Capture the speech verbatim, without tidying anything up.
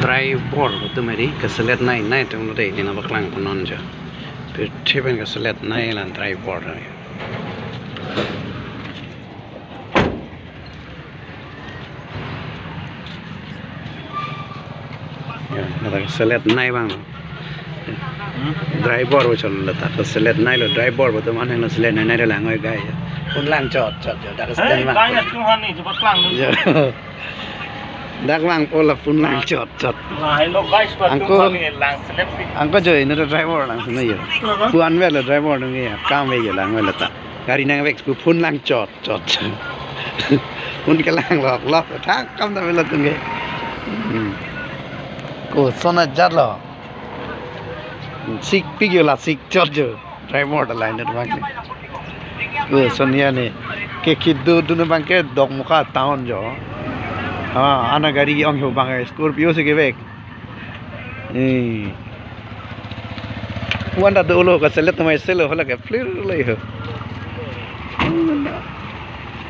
Driver atum eri kaselet nei nei atum lo dei, nina paklang pon non jo. Pirthe pen kaselet nei la driver. Ya, lata kaselet nei abang. Driver bo cholo, lata kaselet nei lo, driver bo atum anheng lo selet nei nei lo lang oi guys. Phone lang chot chot jo, dak Hey, sedan bang. Kaya tuh hani, cepat lang. Jo. Dak bang pola phone lang chot chot. Nah, hello guys, Angko, patung kami lang selfie. Angko jo, ini ada driver lang sana ya. Puan belo driver dong ya, kam ya lang belo ta. Gari nang vek pu phone lang chot chot. Phone kelang lok lok, thang kam ta belo tung ke. Hmm. Ko sona jat lo. Sik pik yo la sik chot jo. Driver ta line ta bang ke. Ko sonia ne. Ke kidu dunu bang ke Dokmoka town jo. Ha, ana gari ong ho bang ke Scorpio si kevek. Eh. Wanda dolo kaselet mai selo hala ke plir le ho.